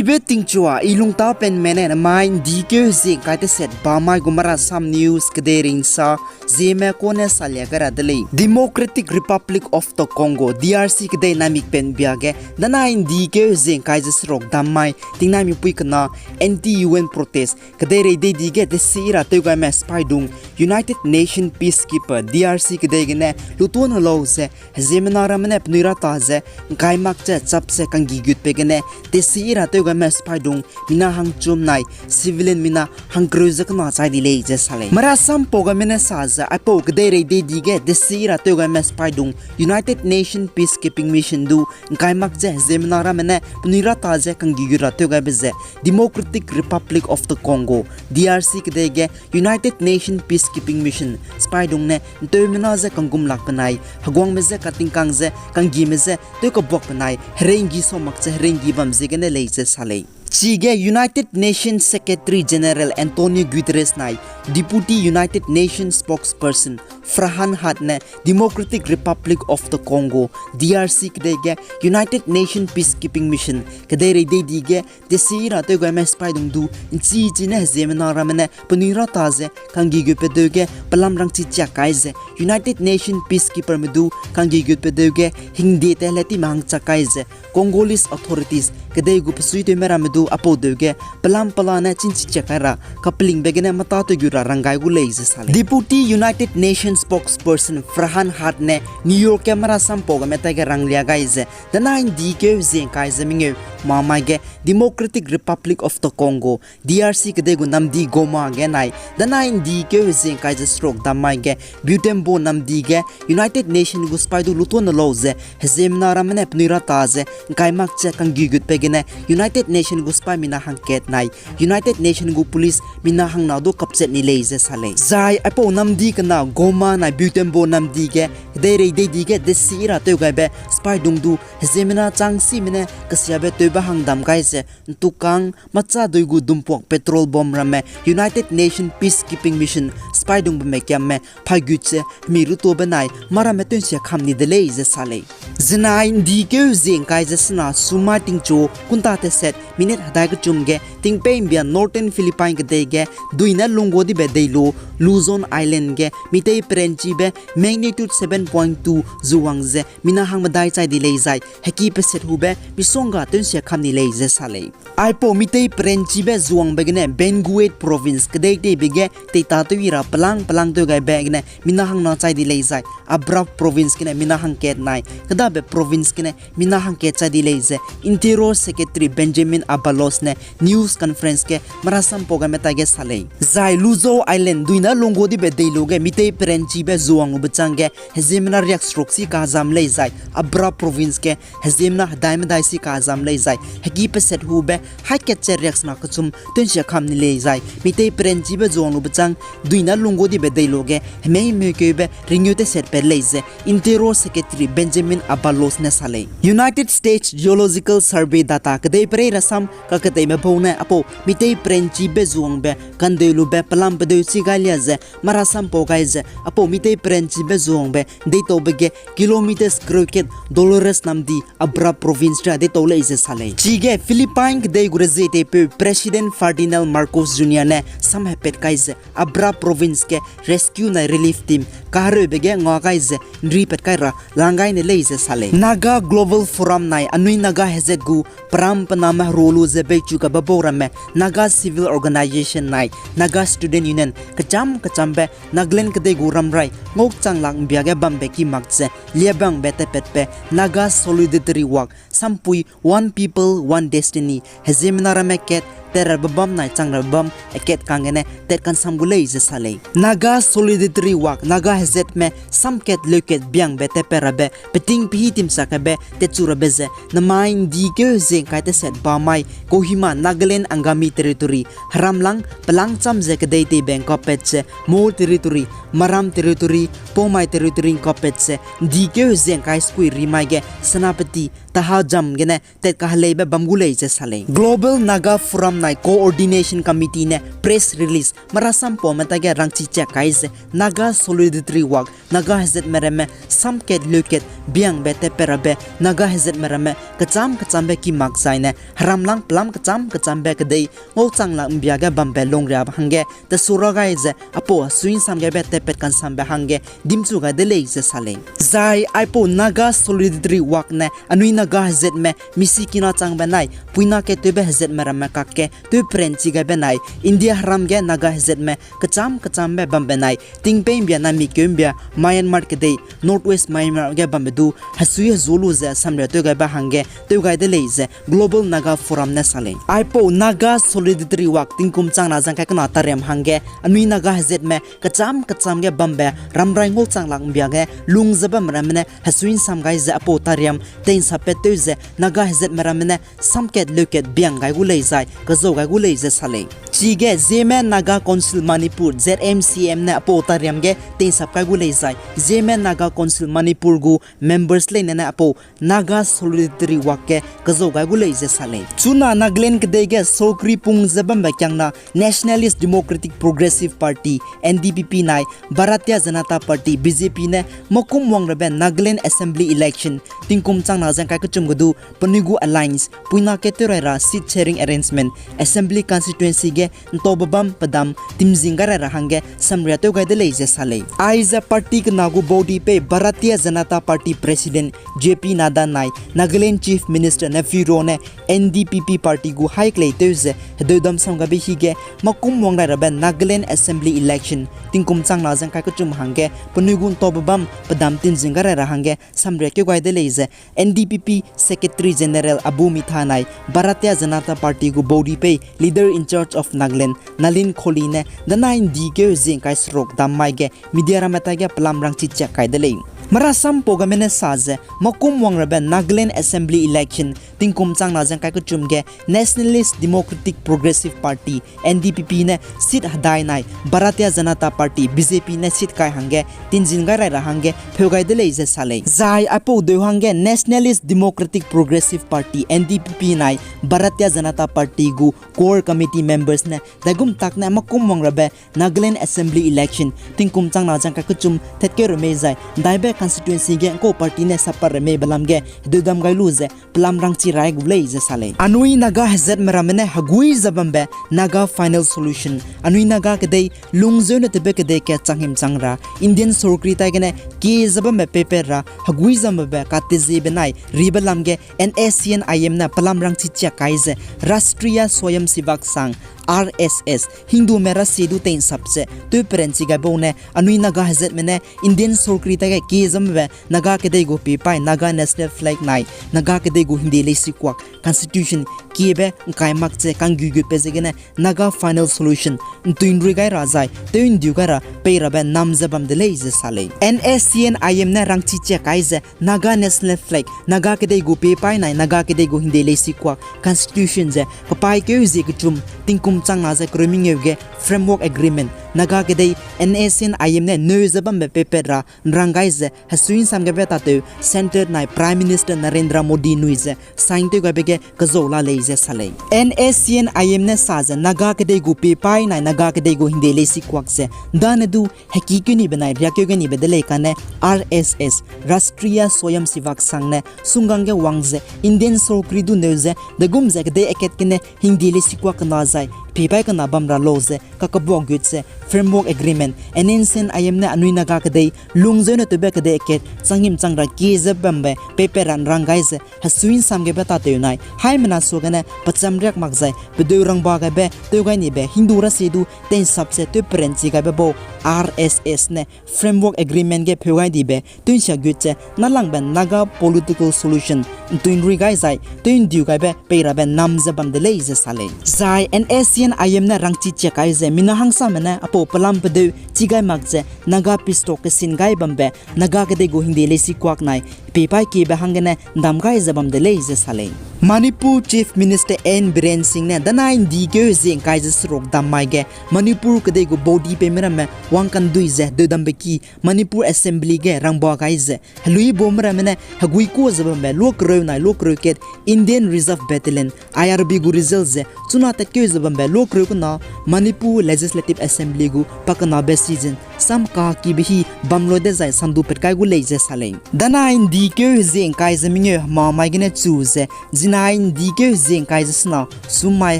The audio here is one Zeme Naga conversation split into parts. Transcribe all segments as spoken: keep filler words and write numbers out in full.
Pe tingchua, i lungtapenme ne namai ’ndi keu hezie ’ngkai teset bamai gu Marasam News kedei ringsa, Zeme kone salia gai ra de lei. Democratic Republic of the Congo, D R C kedei naimik penbia ge, danai ’ndi keu hezie ’ngkai ze seruk dam mai, tingnaimipui kena, anti-U N protest, kedeirei dei di ge desi ra tewgaime sipaidung, United Nation peacekeeper, D R C kedei gene, lutuâ ne lau ze, heziemmena ramme ne penui ra ta ze, ’ngkai mak ze chap ze kanggi gutbe gene, desi ra tewgaime sipaidung, mina hangchum nai, civilian mina hangkereu ze kena chai di lei ze sa lei. Marasam pau gaime ne sa ze, aipau kedeirei dei di ge desi ra tewgaime sipaidung, United Nation peacekeeping mission du, ’ngkai mak ze heziemmena ramme ne penui ra ta ze kanggi gut ra tewgaibe ze, Democratic Republic of the Congo, D R C kedei ge United Nation peacekeeping mission sipaidung ne ’nteumena ze kanggum lak benai, heguangme ze katingkang ze kanggime ze tewkabuak benai, hereinggi sau mak ze hereinggi bam ziegene lei ze sa lei. Chige United Nations Secretary General Antonio Guterres nai, Deputy United Nations Spokesperson Farhan Haq ne Democratic Republic of the Congo, D R C kedei ge United Nation peacekeeping mission kedeirei dei di ge desi ra tewgaime sipaidung du, ’nchi chi ne heziemmena ramme ne penui ra ta ze kanggi gutbe deu ge pelam rangchi chiak kai ze, United Nation peacekeeperme du kanggi gutbe deu ge hingde te le time hangchak kai ze, Congolese authorities kedei gu pesuitewme ramme du aipau deu ge pelam pela ne chîngchi chiak kai ra, kapelingbe gene mata tewgu ra rang gai gu lei ze sa lei. Deputy United Nations Spokesperson Farhan Haq ne New York ge Marasam pau gaime taige ranglia gai ze, danai ’ndi keu hezie ’ngkai ze mengeu mamai ge Democratic Republic of the Congo, D R C kedei gu namdi Goma ge nai, danai ’ndi keu hezie ’ngkai ze seruk dam mai ge, Butembo namdi ge, United Nation gu sipai du lutuâ ne lau ze, heziemmena ramme ne penui ra ta ze, ’ngkai mak ze kanggi gutbe gene, United Nation gu sipai mina hangkat nai, United Nation gu police mina hangna du kapchat ni lei ze sa lei. Zai aipau namdi kena Goma nai Butembo namdi ge, kedeirei dei di ge desi ra tewgaibe sipaidung du, heziemmena chang sime ne kesiabe tewbe hang dam gai ze, ’ntukang machadui gu dumpuak petrol bomb ramme United Nation peacekeeping mission sipaidungbe me kiamme phaigut ze hemi rutuâbe nai maramme tewnsia kam ni de lei ze sa lei. Zenai ’ndi keu hezie ’ngkai ze sena sumai tingchu kunta teset minute hedai kechum ge tingpei ’mbia Northern Philippine kedei ge duine lunggu dibe deilu Luzon Island ge mitei perenchibe magnitude seven point two zuwang ze mina hang medai chai di lei zai heki peset hube misongga tewnsia kam ni lei ze sa lei. Aipau mitei perenchibe zuwangbe gene Benguet Province kedei teibe ge teitatew i ra pelang pelang tewgaibe gene mina hangna chai di lei zai Abrab Province gene mina hangkat nai, kedabe province gene mina hangkat chai di lei ze Interior Secretary Benjamin Abalos ne news conference ge marasam pau gaime taige sa lei. Zai Luzon Island duine lunggu dibe deilu ge mitei perenchibe zuwang lube chang ge heziemmena riak seruk si kazam lei zai Abrab Province ge heziemmena hedai medai si kazam lei zai heki peset hube haî kat ze riak sena kechum tewnsia kam ni lei zai mitei perenchibe zuwang lube chang duine lunggu dibe deilu ge hemei meukeube ringeu teset pat lei ze Interior Secretary Benjamin Abalos ne sa lei. United States Geological Survey data kedei perei rasam kaketeime bau ne aipau mitei perenchibe zuwangbe kandeu lube pelam pedeu chi gai lia ze marasam pau gai ze aipau mitei perenchibe zuwangbe deitaube ge kilometers kereu kat Dolores namdi Abrab Province ra deitau lei ze sa lei. Chige Philippine kedei gu rezie teipeu President Ferdinand Marcos Junior ne samhepat kai ze Abrab Province ge rescue nai relief team kahereube ge nga gai ze ’nripat kai ra lang gai ne lei ze sa lei. Naga Global Forum nai anui Naga hezat gu peram pename heru lu ze beichu kabe bau ramme Naga Civil Organization nai Naga Student Union kecham kechambe Nagaland kedei gu ramrai ngau chang lak ’mbia ge bambe ki mak ze liabangbe tatpatbe Naga Solidarity Walk sampui One People, One Destiny heziemmena ramme kat tat rabe bam nai chang rabe bam akat kang gene tat kansam gu lei ze sa lei. Naga Solidarity Walk Naga hezatme samkat leukat biangbe tatpat rabe peting pehî timsa kabe tatchu rabe ze namai ’ndi keu hezie ’ngkai teset bamai Kohima Nagaland Angami Territory heramlang pelangcham ze kedei teibe ’ngkapat ze Mon Territory, Maram Territory, Poumai Territory ’ngkapat ze ’ndi keu hezie ’ngkai sekui rimai ge Senapati, Tahajam gene tat kaheleibe bam gu lei ze sa lei. Global Naga Forum Coordination Committee ne press release merasampaume tage rangchi chiak kai ze Naga Solidarity Walk, Naga hezatme ramme samkat leukat biangbe tatpat rabe Naga hezatme ramme kechâm kechâmbe ki mak zaine heramlang pelam kechâm kechâmbe kedei ngauchang lak ’mbia ge bambe lungria hangge tesura gai ze aipau hesui'nsam gaibe tatpat kansambe hangge dimchu gai de lei ze sa lei. Zai aipau Naga Solidarity Walk ne anui Naga hezatme misikina changbe nai puina katewbe hezatme ramme kakge tewperanchi gaibe nai India heram ge Naga hezatme kechâm kechâmbe bambe nai tingpei ’mbia na mikeu ’mbia Myanmar kedei North West Myanmar ge bambe du hesui hezu lu ze samria tew gaibe hangge tew gai de lei ze Global Naga Forum ne sa lei. Aipau Naga Solidarity Walk tingkum chang na zeng kai kena tariam hangge anui Naga hezatme kechâm kechâm ge bambe ramrai ngauchang lak ’mbia ge lung ze bam ramme ne hesui'nsam gai ze aipau tariam tei'nsappat tew ze Naga hezatme ramme ne samkat leukat biang gai gu lei zai kezau gai gu lei ze sa lei. Chige Zeme Naga Council Manipur, Z M C M ne aipau tariam ge tei'nsap kai gu lei zai Zeme Naga Council Manipur gu members leine ne aipau Naga Solidarity Walk ge kezau gai gu lei ze sa lei. Chuna Nagaland kedei ge sorkari pung ze bambe kiangna Nationalist Democratic Progressive Party, N D P P nai Bharatiya Janata Party, B J P ne makum wang rabe Nagaland Assembly election tingkum chang na zeng kai kechum ge du penui gu alliance puina kateu rai ra seat sharing arrangement Assembly Constituency ge ’ntaube bam pedam timzing gai rai ra hangge samria tew gai de lei ze sa lei. Aize party kena gu baudi pei Bharatiya Janata Party President J P Nadda nai Nagaland Chief Minister Neiphiu Rio ne N D P P party gu haî keleitew ze hedeudam sam gabe hige makum wang rai rabe Nagaland Assembly election tingkum chang na zeng kai kechum hangge penui gu ’ntaube bam pedam timzing gai rai ra hangge samria keu gai de lei ze N D P P Secretary General Abu Mitha nai Bharatiya Janata Party gu baudi pei Leader in Charge of Nagaland Nalin Kohli ne danai ’ndi keu zing kai seruk dam mai ge media ramme tage pelam rangchi chiak kai de lei. Merasampau game ne sa ze makum wang rabe Nagaland Assembly election tingkum chang na zeng kai kechum ge Nationalist Democratic Progressive Party, N D P P ne seat hedai nai Bharatiya Janata Party, B J P ne seat kai hangge tinzin gai rai ra hangge pheu gai de lei ze sa lei. Zai aipau deu hangge Nationalist Democratic Progressive Party, N D P P nai Bharatiya Janata Party gu core committee members ne daigum tak ne makum wang rabe Nagaland Assembly election tingkum chang na zeng kai kechum tatkeu ra mei zai daibe constituency ge ’ngkau party ne sappat ra meibe lam ge hedeudam gai lu ze pelam rangchi rai gu lei ze sa lei. Anui Naga hezatme ramme ne hegui ze bambe Naga Final Solution, anui Naga kedei lungzeu ne tewbe kedei kat changhim chang ra Indian sorkari taigene kie ze bambe peipat ra hegui ze bambe kateziebe nai ribe lam ge N S C N I M ne pelam rangchi chiak kai ze Rashtriya Swayamsevak Sangh, R S S, Hindume rasie du tei'nsap ze tewperanchi gai bau ne anui Naga hezatme ne Indian sorkari tage kie ze bambe Naga kedei gu pie paî Naga National Flag nai Naga kedei gu hingde leisikuak Constitution kiebe ’ngkai mak ze kangguigutbe ziegene Naga Final Solution ’ntui ’nrui gai ra zai tew ’ndiu gai ra pei rabe nam ze bam de lei ze sa lei. N S C N I M ne rangchi chiak kai ze Naga National Flag, Naga kedei gu pie paî nai Naga kedei gu hingde leisikuak Constitution ze kepaîkeu zie kechum tingkum chang na ze kereu mengeu ge Framework Agreement Naga kedei N S C N I M ne neu ze bambe peipat ra ’nrang gai ze hesui'nsam gebe tatew Centre nai Prime Minister Narendra Modi nui ze sign tew gaibe ge kezau la lei ze sa lei. N S C N I M ne sa ze Naga kedei gu pie paî nai Naga kedei gu hingde leisikuak ze dane du heki keu nibe nai riakeu ge nibe de lei kane R S S, Rashtriya Swayamsevak Sangh ne sunggang ge wang ze Indian sorkari du neu ze degum ze kedei akat gene hingde leisikuak kena zai pie paî kena bam ra lau ze kakebuak gut ze Framework Agreement N S C N I M ne anui Naga kedei lungzeu ne tewbe kedei akat changhim chang ra kie ze bambe peipat ra ’nrang gai ze hesui'nsam gebe tatew nai haimena suagene pecham riak mak zai pedeu rangba gaibe tew gai nibe Hindu rasie du tei'nsap ze tewperanchi gaibe bau R S S ne Framework Agreement ge pheu gai dibe tew ’nsia gut ze nâlangbe Naga Political Solution ’ntui ’nrui gai zai tew ’ndiu gaibe pei rabe nam ze bam de lei ze sa lei. Zai N S C N I M ne rangchi chiak kai ze mina hangsame ne aipau pelam pedeu chi gai mak ze Naga peace talk kesin gai bambe Naga kedei gu hingde leisikuak nai peipaî kiebe hanggene ndam gai ze bam de lei ze sa lei. Manipur Chief Minister N Biren Singh ne danai ’ndi keu hezie ’ngkai ze seruk dam mai ge Manipur kedei gu body peime ramme wangkandui ze deudambe ki Manipur Assembly ge rangba gai ze, heluibaume ramme ne heguikua ze bambe luakereu nai luakereu kat Indian Reserve Battalion, I R B gu result ze chuna tatkeu ze bambe luakereu kena Manipur Legislative Assembly gu pakenabe season sam kakibe hi bam loi dezai sandu pat kai gu lei ze sa lei. Danai ’ndi keu hezie ’ngkai ze mengeu hema mai gene chu ze, zinai ’ndi keu hezie ’ngkai ze sena sum mai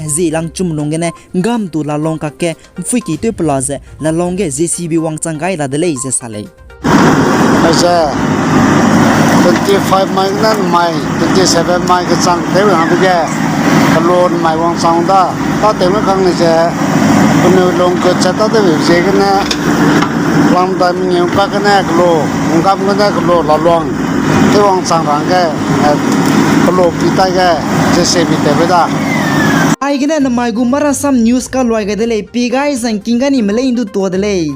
hezie langchum lung gene ’nggam tu Lalong kakge ’mphuiki tew pela ze Lalong ge J C B wangchang gai la de lei ze sa lei. Aize, twenty five mai gene mai, twenty seven mai kechang tew hangbe ge, kelo mai wangchang da, tâtewme kang ze, penui lung kut ze tâtewbe ziegene, lamdai mengeu kak gene kelo, ’nggam gene kelo Lalong, tew wangchang ra hangge, eh, kelo pi tai ge, J C B tewbe da. Aigene namai gu Marasam News kaluai gai de lei, pi gai zangking ga ni melei ’ndu tua de lei.